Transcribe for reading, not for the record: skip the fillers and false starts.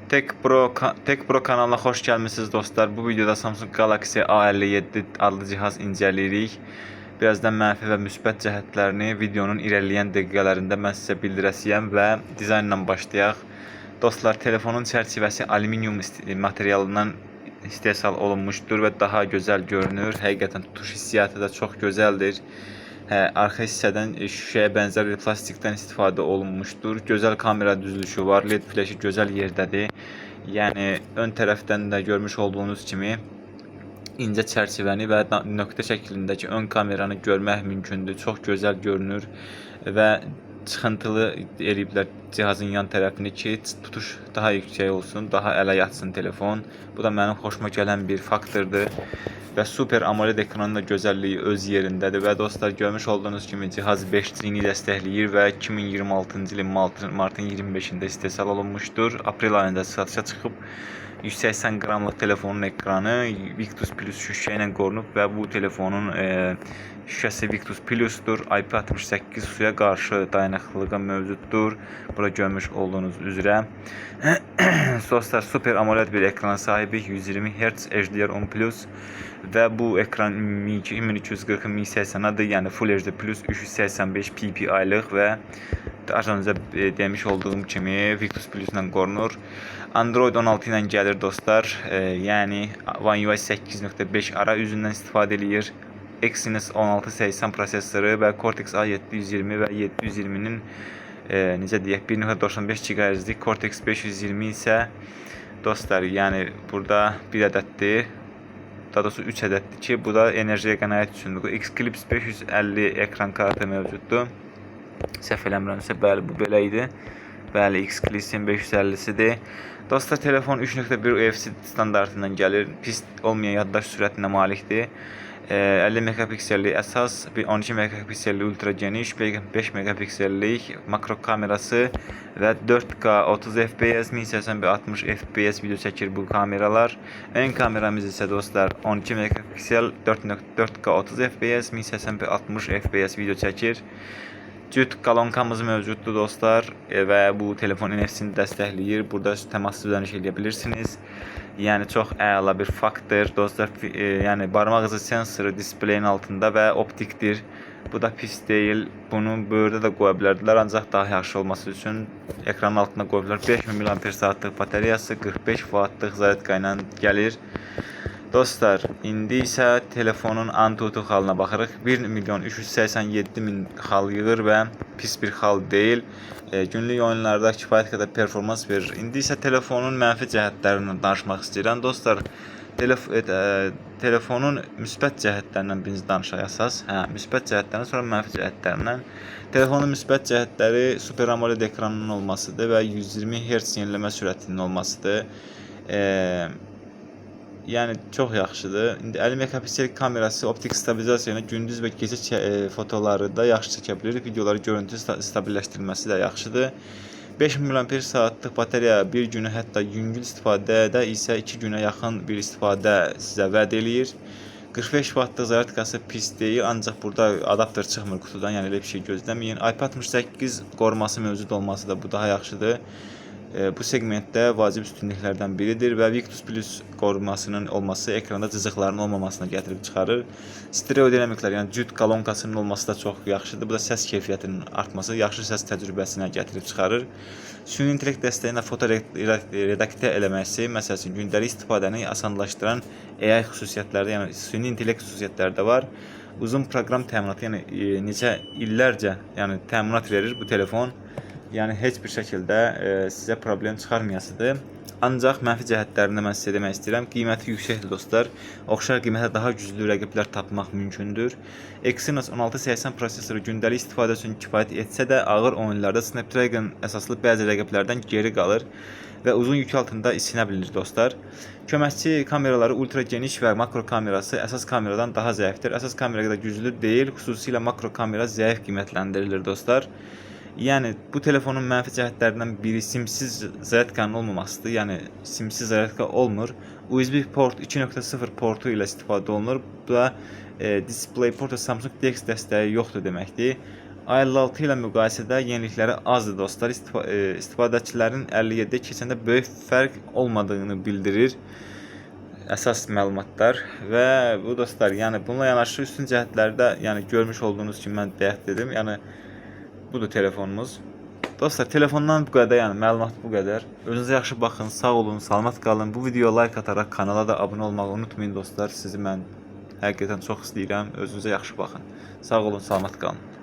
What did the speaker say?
Tech Pro kanalına xoş gəlmisiniz, dostlar. Bu videoda Samsung Galaxy A57 adlı cihaz incələyirik. Birazdan mənfi və müsbət cəhətlərini videonun irəliləyən dəqiqələrində mən sizə bildirəcəyəm və dizaynla başlayaq. Dostlar, telefonun çərçivəsi alüminium materialından istehsal olunmuşdur və daha gözəl görünür. Həqiqətən tutuş hissiyatı da çox gözəldir. Hə, arxa hissədən şüşəyə bənzər bir plastikdən istifadə olunmuşdur. Gözəl kamera düzülüşü var. LED flaşı gözəl yerdədir. Yəni ön tərəfdən də görmüş olduğunuz kimi incə çərçivəni və nöqtə şəklindəki ön kameranı görmək mümkündür. Çox gözəl görünür və çıxıntılı eləyiblər cihazın yan tərəfini ki, tutuş daha yüksək olsun, daha ələ yatsın telefon. Bu da mənim xoşuma gələn bir faktordur. Və Super AMOLED ekranın da gözəlliyi öz yerindədir və dostlar, görmüş olduğunuz kimi cihaz 5G-ni dəstəkləyir və 2026-cı ilin martın 25-də istehsal olunmuşdur. Aprel ayında satışa çıxıb. 180 qramlıq telefonun ekranı Victus Plus şüşə ilə qorunub və bu telefonun şüşəsi Victus Plus'dur. IP68 suya qarşı dayanıqlılığı mövcuddur. Burada görmüş olduğunuz üzrə. Dostlar, Super AMOLED bir ekrana sahibik. 120 Hz HDR10 Plus və bu ekran 1240 1080-adır. Yəni Full HD Plus 385 ppi-lıq və az öncə demiş olduğum kimi Victus Plus ilə qorunur. Android 16 ilə gəlir, dostlar. Yəni One UI 8.5 ara üzündən istifadə eləyir. Exynos 1680 prosesoru və Cortex A720 və 720-nin necə deyək, 1.95 GHz-lik Cortex 520 isə dostlar, yəni burada bir ədəddir. Daha doğrusu 3 ədəddir ki, bu da enerjiyə qənaət üçündür. Xclipse 550 ekran kartı mövcuddur. Səhv eləmirəmsə, bəli, bu belə idi. Bəli, Xclipse-in 550-sidir. Dostlar, telefon 3.1 UFC standartından gəlir. Pis olmayan yaddaş sürətinə malikdir. 50 megapiksellik əsas, bir 12 megapiksellik ultra geniş, 5 megapiksellik makro kamerası və 4K 30 FPS, 1080p 60 FPS video çəkir bu kameralar. Ön kameramız isə, dostlar, 12 megapiksel, 4.4K 30 FPS, 1080p 60 FPS video çəkir. Cüt kolonkamız mövcuddur, dostlar, və bu telefon NFC-ni dəstəkləyir. Burada təmassız ödəniş eləyə bilirsiniz. Yəni çox əla bir faktdır. Dostlar, yəni barmaq izi sensoru displeyin altında və optikdir. Bu da pis deyil. Bunu böyürdə də qoya bilərdilər, ancaq daha yaxşı olması üçün ekranın altına qoyublar. 5000 mAh batareyası 45 Wt-lıq zaryadka ilə gəlir. Dostlar, indi isə telefonun AnTuTu xalına baxırıq. 1 milyon 387 min xal yığır və pis bir xal deyil. Günlük oyunlarda kifayət qədər performans verir. İndi isə telefonun mənfi cəhətlərindən danışmaq istəyirəm. Dostlar, telefonun müsbət cəhətlərindən birinci danışaq əsas. Hə, müsbət cəhətlərindən, sonra mənfi cəhətlərindən. Telefonun müsbət cəhətləri Super AMOLED ekranının olmasıdır və 120 Hz yeniləmə sürətinin olmasıdır. Yəni çox yaxşıdır. İndi 50 megapiksel kamerası optik stabilizasiya ilə gündüz və gecə fotoları da yaxşı çəkə bilir. Videoları görüntü stabilləşdirilməsi də yaxşıdır. 5000 mAh batareya bir günü, hətta yüngül istifadədə isə 2 günə yaxın bir istifadə sizə vəd eləyir. 45 Wt-lıq zaryadkası pis deyil, ancaq burada adaptör çıxmır qutudan, yəni elə bir şey gözləməyin. IP68 qoruması mövcud olması da, bu daha yaxşıdır. Bu segmentdə vacib üstünlüklərdən biridir və Victus Plus qorumasının olması ekranda cızıqların olmamasına gətirib çıxarır. Stereo dinamiklər, yəni cüt kolonkasının olması da çox yaxşıdır. Bu da səs keyfiyyətinin artması, yaxşı səs təcrübəsinə gətirib çıxarır. Süni intellekt dəstəyi ilə foto redaktə eləməsi, məsəl üçün, gündəlik istifadəni asanlaşdıran AI xüsusiyyətləri, yəni süni intellekt xüsusiyyətləri də var. Uzun proqram təminatı, yəni neçə illərcə, yəni təminat verir bu telefon. Yəni heç bir şəkildə sizə problem çıxarmayasıdır. Ancaq mənfi cəhətlərini mən sizə demək istəyirəm. Qiyməti yüksəkdir, dostlar. Oxşar qiymətə daha güclü rəqiblər tapmaq mümkündür. Exynos 1680 prosesoru gündəlik istifadə üçün kifayət etsə də, ağır oyunlarda Snapdragon əsaslı bəzi rəqiblərdən geri qalır və uzun yük altında isinə bilir, dostlar. Köməkçi kameraları ultra geniş və makro kamerası əsas kameradan daha zəifdir. Əsas kamera qədər güclü deyil, xüsusilə makro kamera zəif qiymətləndirilir, dostlar. Yəni bu telefonun mənfi cəhətlərindən biri simsiz zaryadkanın olmamasıdır. Yəni simsiz zaryadka olmur. USB port 2.0 portu ilə istifadə olunur. Bu da DisplayPort və Samsung DeX dəstəyi yoxdur deməkdir. A56 ilə müqayisədə yenilikləri azdır dostlar. İstifadəçilərin 57-yə keçəndə böyük fərq olmadığını bildirir əsas məlumatlar və bu dostlar, yəni bununla yanaşı üstün cəhətlərdə, yəni görmüş olduğunuz kimi mən bayaq dedim, yəni budur telefonumuz. Dostlar, telefondan bu qədər, yəni məlumat bu qədər. Özünüzə yaxşı baxın, sağ olun, salamat qalın. Bu videoya like ataraq kanala da abunə olmağı unutmayın dostlar. Sizi mən həqiqətən çox istəyirəm. Özünüzə yaxşı baxın. Sağ olun, salamat qalın.